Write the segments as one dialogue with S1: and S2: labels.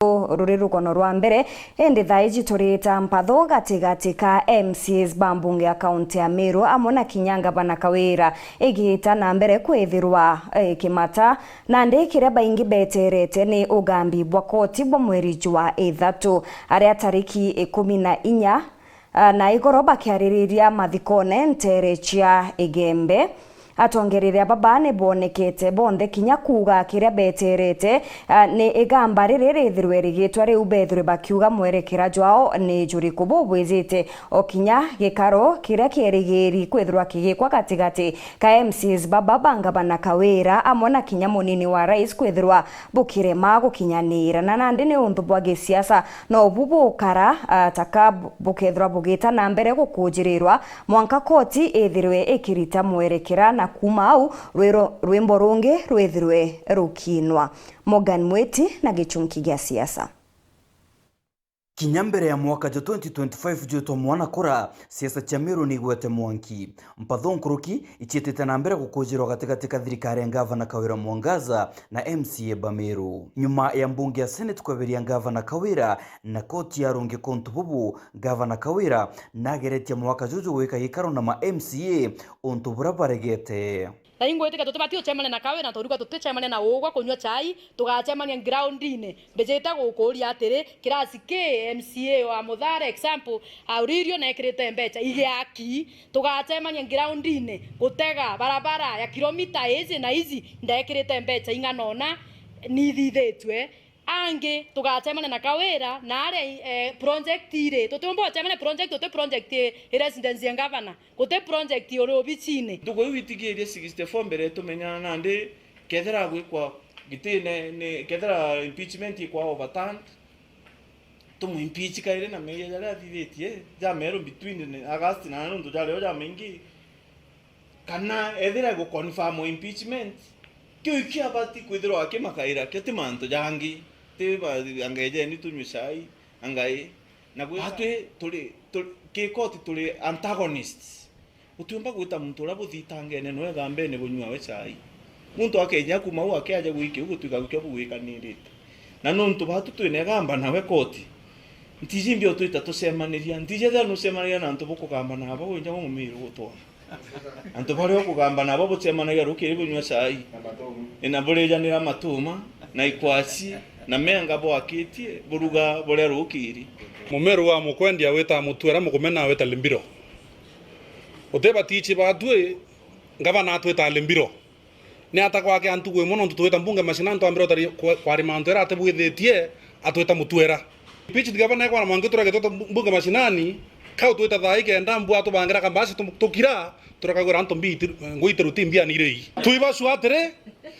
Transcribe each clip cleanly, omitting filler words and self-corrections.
S1: Ruri rugono rwa mbere indi thaa ici turita mpatho gatigati ka MCAs ba mbunge ya kaunti ya Meru amwe na kinya ngavana Kawira igita na mbere kwithirwa kimata na ndi kiria baingi beterete ni ugambi bwa koti bwa mweri jwa 3 aria tariki 14 na igoro bakiaririria mathikone ntere cia igembe. Atongerere aba ni bonekete bonthe kinya kuga kiria beterete ni igamba riri rithirwe rigitwa riu bethirwe bakiuga mwerekera jwao ni juriku bubwizite o kinya gikaro kiria kierigiri kwithirwa kigikwa gatigati ka MCAs baba bangabana Kawira amwe na kinya munini wa rais kwithirwa bukirema gukinyanira na nandi ni undu bwa gisiasa no bubukara taka bukethirwa bugita na mbere gukunjirirwa mwanka koti ithirwe ikirita mwerekera na kuma au rwimbo rungi rwithirwe rukinwa. Morgan Mweti na gichunki gya siasa.
S2: Kinya mbere ya mwaka ja 2025 jwitwa mwana kura siasa cha Meru ni igwete mwanki mpatho nkuruki ichietete na mbere gukujirwa gatigati ka thirikari ya ngavana Kawira Mwangaza na MCA ba Meru nyuma ya mbunge ya Senate kweberia ngavana Kawira na koti ya rungi kontu bubu. Ngavana Kawira nageretie mwaka juju gwika gikaro na ma MCA untu buria baregete.
S3: Na ingwetika tutibati ucemania na Kawira turuga tuticemania na ugwa kunywa chai tugacemania ground-ini mbejete gukuria atiri kirasi ki MCA wa Muthare example auririo na ekirite mbeca igiaki tugacemania ground-ini gutega barabara ya kilomita izi na izi ndekirite mbeca ing'anona nithithetwe angi tugacemania na Kawira na aria project iri tutiumba ucemania project uti project residence ya governor guti project uri obicini
S4: ndugu iu itigirie 64 mbere tumenyana nandi kethera gwikwa gitine ni kethera impeachment ikwa overturned tumu impeach kaire na meya jaria athithetie ja Meru between August na nundu jario ja mingi kana ethira gu confirm impeachment kiu kiabati kwithirwa akimakaira kio ti mantu jangi ti angeje ni tunywe cai angai na atwe tuli kikoti tuli antagonists utiumba gwita muntu uria buthitangene no ethambe ni bunywa we cai muntu akenya kuma u akiaja gwiki ugutuika gwikio bugwikanirite na nuntu batu twinegamba nawe koti ntijimbio twita tucemaniria ntijethera nucemanagia na antu bukugamba nabo gwinja mumiru gutwana antu baria ukugamba nabo bucemanagia rukiri bunywa cai na burijanira matuma na ikwaci na menga bwakitie buruga buria rukiri.
S5: Mumeru wa mukwendia wita mutuera mukumena wita limbiro uteba tichi batue ngavana atwita limbiro ni atakwake antu gwe muno ntutwita mbunge mashinani twambira utari kwari mantu era atebwithitie atwita mutuera pichi gavana kwa mwangi turage mbunge mashinani kau twita thaa ikenda mbua tubangira kambasi tukira turakagwira antu mbi ngwiteru ti mbia nirei tuibacu atiri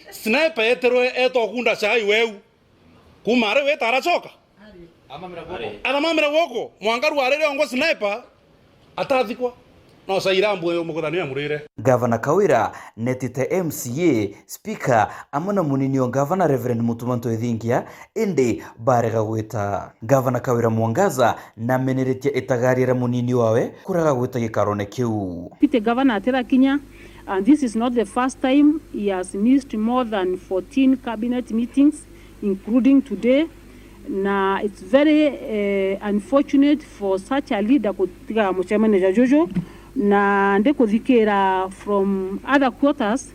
S5: sniper eterwe etokunda cai weu kuma ari weta aracoka aramamira woko mwangaru arire ongo sniper atathikwa no saira mbwe mukuthani amurire.
S2: Gavana Kawira netite MCA speaker amwe na munini wa gavana Reverend Mutumanto Ethingia indi barega gwita Gavana Kawira Mwangaza nameneretie itagarira munini wawe kuraga gwita gikarone kiu.
S6: Pite Governor atera kinya, and this is not the first time he has missed more than 14 cabinet meetings including today. Na it's very unfortunate for such a leader kutiga mucemania jojo na ndi kuthikira from other quarters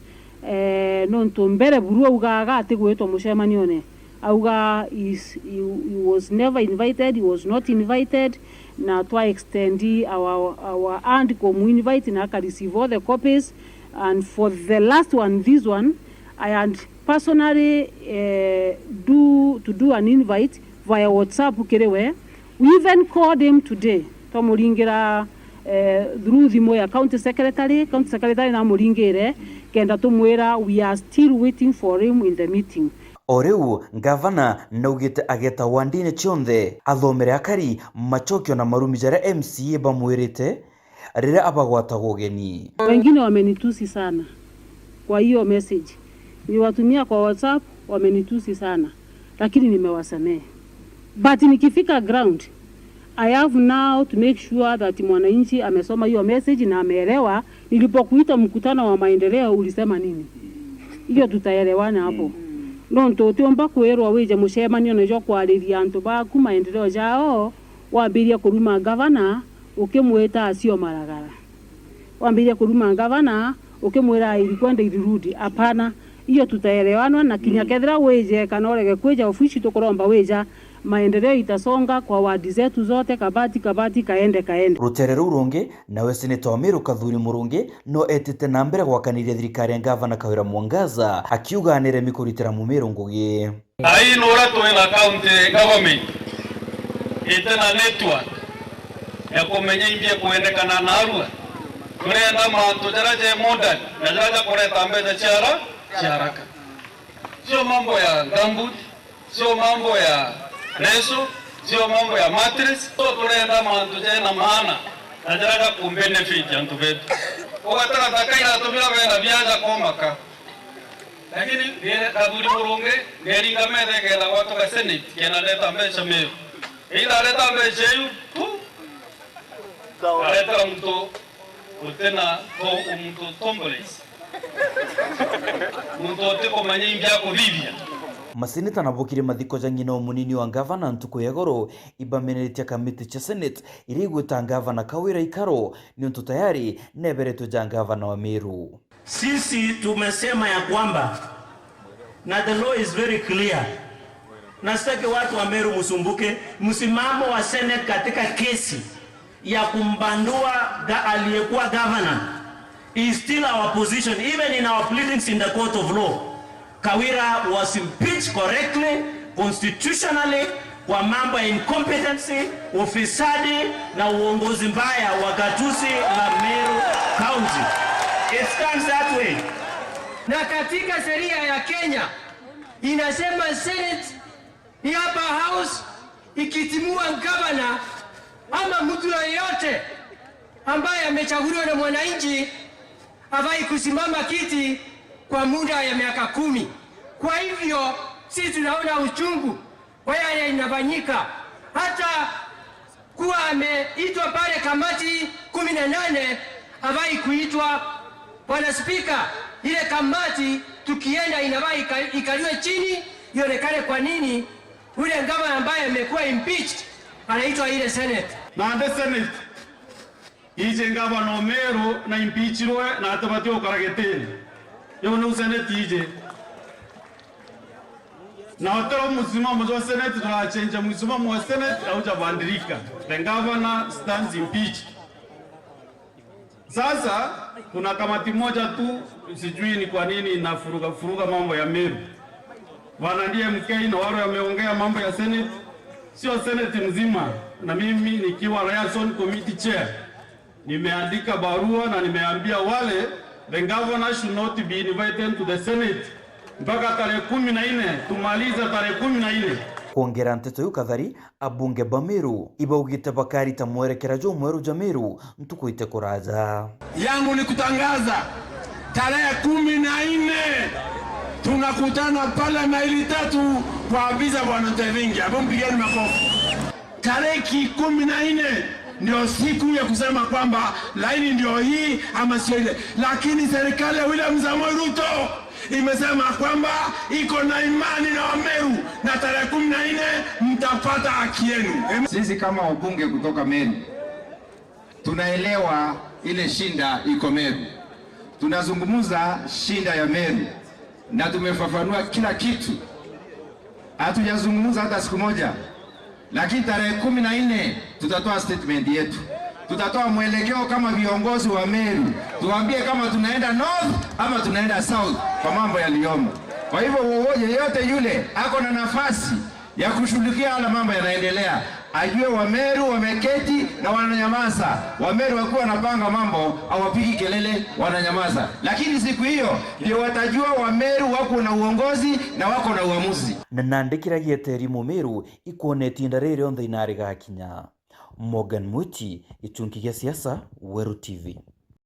S6: nontu mbere buru augaga ati gwitwo mucemanio ne auga he was never invited, he was not invited, na twa extend our hand kumu invite na aka receive all the copies, and for the last one, this one, I had personally do an invite via WhatsApp kirewe. We even called him today twamuringira through thimu ya county secretary na muringire kenda tumwira we are still waiting for him in the meeting.
S2: O riu ngavana naugite ageta wandine cionthe athomere akari machokio na marumi jaria MCA bamwirite riria abagwatagwo ugeni.
S6: Wengine wamenitusi sana kwa hiyo message niliwatumia kwa WhatsApp, wamenitusi sana lakini nimewasamehe, but nikifika ground I have now to make sure that mwananchi amesoma hiyo message na ameelewa. Nilipokuita mkutano wa maendeleo ulisema nini? Hiyo tutaelewana hapo. Nontu utiumba kwirwa wije mucemanio nejo kwariria antu baku maendeleo jao wambirie kuruma gavana ukimwita acio maragara wambirie kuruma gavana ukimwira ilikwenda ilirudi. Hapana, hiyo tutaelewana na kinya kethira wije kana urege kwija ofisi tukuromba wija maendeleo itasonga kwa wadi zetu zote, kabati kabati, kaende kaende.
S2: Rutere ruu rungi nawe seneta wa Meru Kathuri Murungi no etete na mbere gwakaniria thirikari ya gavana Kawira Mwangaza akiuga niremi kuritira Mumeru ngugi.
S7: Ai nura twina county government itena network ya kumenya imbie kuendekana na arua turenda mantu jara je modern na jara ja kureta mbeca ciara ciaraka, sio mambo ya gambut, sio mambo ya leso, sio mambo ya mattress. So turenda mantu je na maana na jara ja kumbenefit antu betu ugataka takaira tumira bena biaja komaka lakini Kathuri Murungi ngeringa methe kela gwatuka senate kena leta mbeca Meru ila leta mbeca iu tu aretera muntu utena to muntu tomboles muntu utikumanya imbya kuvivia.
S2: Maseneta nabukire mathiko ja ng'ina munini wa gavana ntuku ya goro ibameneretie kamiti cha senate iria igwita gavana Kawira ikaro ni untu tayari neberetwe ja gavana wa Meru.
S8: Sisi tumesema ya kwamba na the law is very clear, na sitaki watu wa Meru musumbuke. Msimamo wa senate katika kesi ya kumbandua aliyekuwa governor is still our position even in our pleadings in the court of law. Kawira was impeached correctly, constitutionally, kwa mambo ya incompetency, ufisadi na uongozi mbaya wa gatuzi la Meru County. It stands that way.
S9: Na katika sheria ya Kenya inasema Senate ni upper house ikitimua governor ama mtu yeyote ambaye amechaguliwa na mwananchi hafai kusimama kiti kwa muda ya miaka 10. Kwa hivyo sisi tunaona uchungu kwa yale inafanyika. Hata kuwa ameitwa pale kamati 18 hafai kuitwa. Bwana Spika, ile kamati tukienda inafai ikaliwe chini ionekane kwa nini yule gavana ambaye amekuwa impeached anaitwa ile Senate.
S7: Na ande Senate ije gavana Meru na impeachirwe na atabatio karageteni. Yo no Senate ije. Na otero msimamo wa Senate tunachenja msimamo wa Senate haujabadilika. The governor stands impeached. Sasa kuna kamati moja tu sijui ni kwa nini inafuruga furuga mambo ya Meru. Bwana DMK na wale wameongea mambo ya Senate, sio Senate mzima, na mimi nikiwa liaison committee chair nimeandika barua na nimeambia wale the governor should not be invited to the Senate mpaka tarehe 14 tumalize tarehe 14.
S2: Kuongera nteto yu kathari abunge ba Meru ibaugite bakari ta mwerekera jo mweru ja Meru ntukuite kuraja.
S10: Yangu ni kutangaza tarehe 14 tunakutana pale maili 3 kwa abiza bwana Tevingi. Hapo mpigeni makofi. Tarehe 14 ndio siku ya kusema kwamba laini ndio hii ama sio ile. Lakini serikali ya William Samoei Ruto imesema kwamba iko na imani na Wameru na tarehe 14 mtapata haki yenu.
S11: Sisi kama wabunge kutoka Meru tunaelewa ile shinda iko Meru. Tunazungumza shinda ya Meru na tumefafanua kila kitu. Hatujazungumza hata siku moja. Lakini tarehe 14 tutatoa statement yetu. Tutatoa mwelekeo kama viongozi wa Meru. Tuambie kama tunaenda north ama tunaenda south kwa mambo yaliyomo. Kwa hivyo yeyote yule ako na nafasi ya kushughulikia haya mambo yanaendelea, ajue Wameru wameketi na wananyamaza. Wameru wakiwa wanapanga mambo hawapigi kelele, wananyamaza. Lakini siku hiyo ndio watajua Wameru wako na uongozi na wako na uamuzi.
S2: Na nandikira gieteri Mumeru ikuoneti ndarere onthe inari gakinya. Morgan Mwiti, Gichunki gia siasa, Weru TV.